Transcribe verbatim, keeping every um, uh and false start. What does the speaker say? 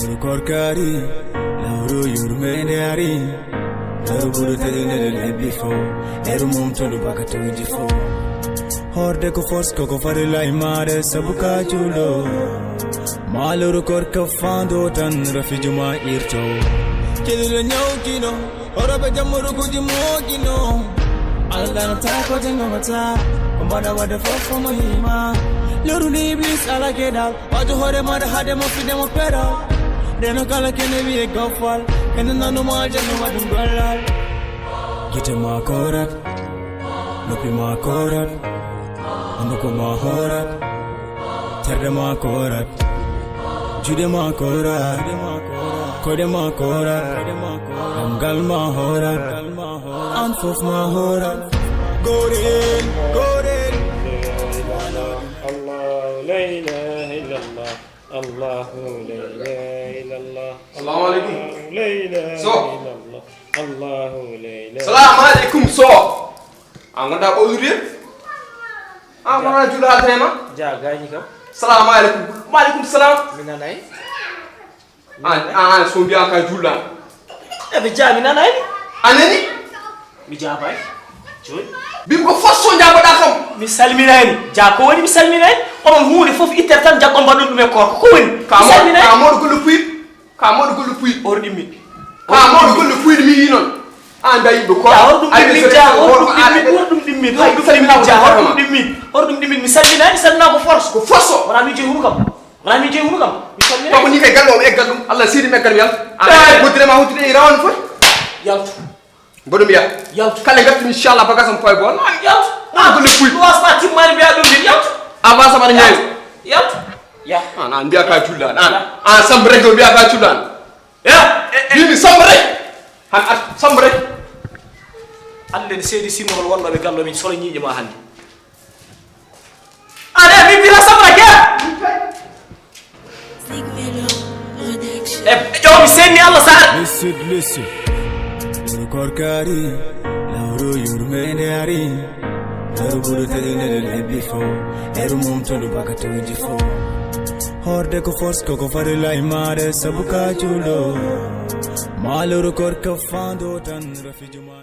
Korkari, lawru yurmende ari. Lawru buru tadi nele lebi fo. Eru mum tulu baka tawji fo. Horde ko force ko ko fari lai mare sabuka julo. Maluru korka fando tan rafijuma irto. Kidule nyau kino. Ora be jamuru kuji mogino. Ala dana ta ko jengo mata. Kumbada wada fofo mo hima. Luru ni iblis ala kedal. Wajo hore mada hade mo fide mo pera. Deno kala kene wiye gofal. Kene nanu ma jeno wadun golal. Gite ma korat. Lopi ma korat. Hunduko ma horat. Terde ma korat. Jude ma korat. Kode ma korat. Gamgal ma horat. An fof ma horat. Gorel, gorel. الله لا إله إلا الله. الله لا إله إلا الله. السلام عليكم. لا إله So. إلا الله. الله لا إله. Salamu aleykum so. A gonda ɓawlude? A wona juula haaltane ma? Ja gañi kam. Salamu aleykum. Wa aleykum salam. Mi nanay. An an so mbiya ka juula. Ebe ja mi nanay. A nani? Mi jabay. Joy. Bim ko fof so jaboɗa kam. Mi salminani. Ja ko woni mi salminani? Onon huunde fof ittere tan jaggo mbaɗon ɗum e korko. Ko woni? Ka moɗo golle puy. Ka moɗo golle puy. Or ɗimmi. Ka moɗo golle puy mi yi non. An da yimɓe ko. Ja or ɗum ɗimmi ja or ɗum ɗimmi or ɗum ɗimmi ja or ɗum ɗimmi. Or ɗum ɗimmi mi salminani salmina ko force. Ko force. Wala mi jeyi hunu kam. Wala mi jeyi hunu kam. Mi salminani. Ko ni kay gallo e gallum. Allah sidi me galmi yal. An ko dire ma hutude e rawan fof. Yaltu. Mboɗo mbiya. Yaltu. Kala ngartumi inchallah bagasam koye bool. Yaltu. Ɗum ko leppuy. Ɗum wasma timmani mbiya ɗum min yaltu. Avant sama ne ñawi. Yaltu. Ya. An an mbiya ka julla an. An sam rek mbiya ka julla an. Ya. Yimi sam rek. Han at sam rek. Ande seedi sinno wonno ɓe gallo min solo ñiiƴe ma hande. Ade mi bila sabra ke. E ƴomi senni Allah sar. Listen, listen. Korkari, lawru yurmende ari. Lawru bulu tadi nele lebi fo. Eru mum tulu baka tawji fo. Horde ko force ko ko fari lai mare sabuka julo. Maluru korka fando tan rafijuma.